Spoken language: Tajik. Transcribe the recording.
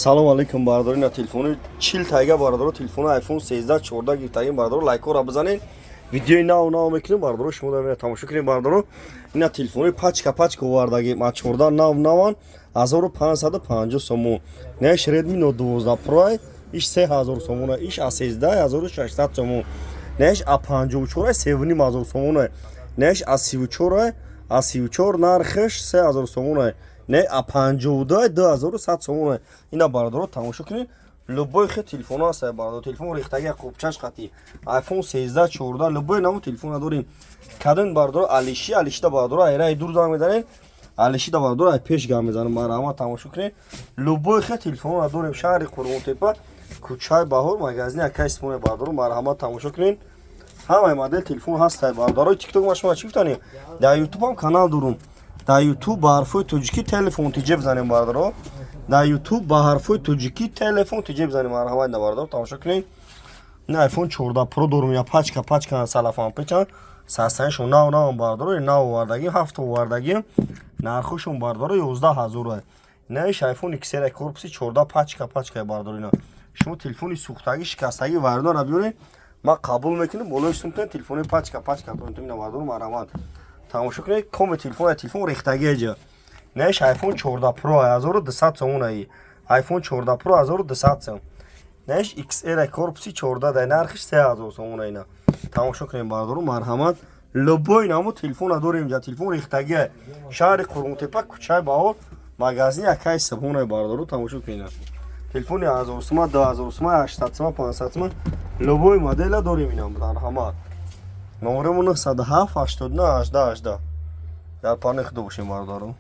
Салом алейкум, бародари. На телефони 40 тайга, бародаро, телефони iPhone 13, 14 гирифтагин, бародаро, лайкҳоро бизанед. Видеои нав нав мекунем, бародаро, шумо дар тамошо кунед, бародаро. Ина телефони пачка пачка овардаги, ма 14, нав наван, 1550 сомон. Наш Redmi Note 12 Pro, иш 3000 сомона, иш A13 1600 сомон. Наш A54 3500 сомона. Наш A34, A34 нархаш 3000 сомона. Не, А52 2100 сомона. Ина, бародаро, тамошо кунед. Любой хе телефон ҳаст, бародаро, телефон рехтаги, қопчаш қати. iPhone 13, 14, любой наму телефон дорем. Кадин, бародаро, Алиши, Алишида, бародаро, айраи дур занг мезанед. Алишида, бародаро, ай пеш гап мезанем. Марҳамат, тамошо кунед. Любой хе телефон дорем. Шаҳри Қурғонтепа, кӯчаи Баҳор, магазини Акай Симоне, бародаро, марҳамат, тамошо кунед. Ҳамаи модел телефон ҳаст, бародаро. TikTok ма шумо чӣ гуфтанем? Дар YouTube ҳам канал дорум. Дар YouTube ба ҳарфҳои тоҷикӣ «Телефон тиҷе» бизанем, бародаро. Дар YouTube ба ҳарфҳои тоҷикӣ «Телефон тиҷе» бизанем. Марҳамат, на, бародаро, тамошо кунед. Ин iPhone 14 Pro дорум, я пачка пачка салафан печан. Састанишон нав навам, бародаро, нав овардагим, ҳафт овардагим. Нархошон, бародаро, 11 000. Наиш iPhone XR, корпуси 14, пачка пачка, бародаро, ина. Шумо телефони сӯхтагӣ, шикастагӣ, вардора биёред, ман қабул мекунем, болои сумтон телефони пачка пачка ина, бародаро, марҳамат. Тамошо кунед, коме телефон, телефон рехтагӣ эҷа. Наиш iPhone 14 Pro 1200 сомон аи. iPhone 14 Pro 1200 сом. Наиш XR, корпуси 14, дай нархиш 3000 сомон ина. Тамошо кунед, бародаро, марҳамат. Любой наму телефон дорем ҷа, телефон рехтагӣ. Шаҳри Қурғонтепа, кӯчаи Баҳор, магазини Акай Сибҳон, бародаро, тамошо кунед. Телефони 1000 сума, 2000 сума, 800 сума, 500 сума, любой модела дорем ина, марҳамат. Номерамон 907 89 18 18. Дар паноҳи худо бошем, бародаро.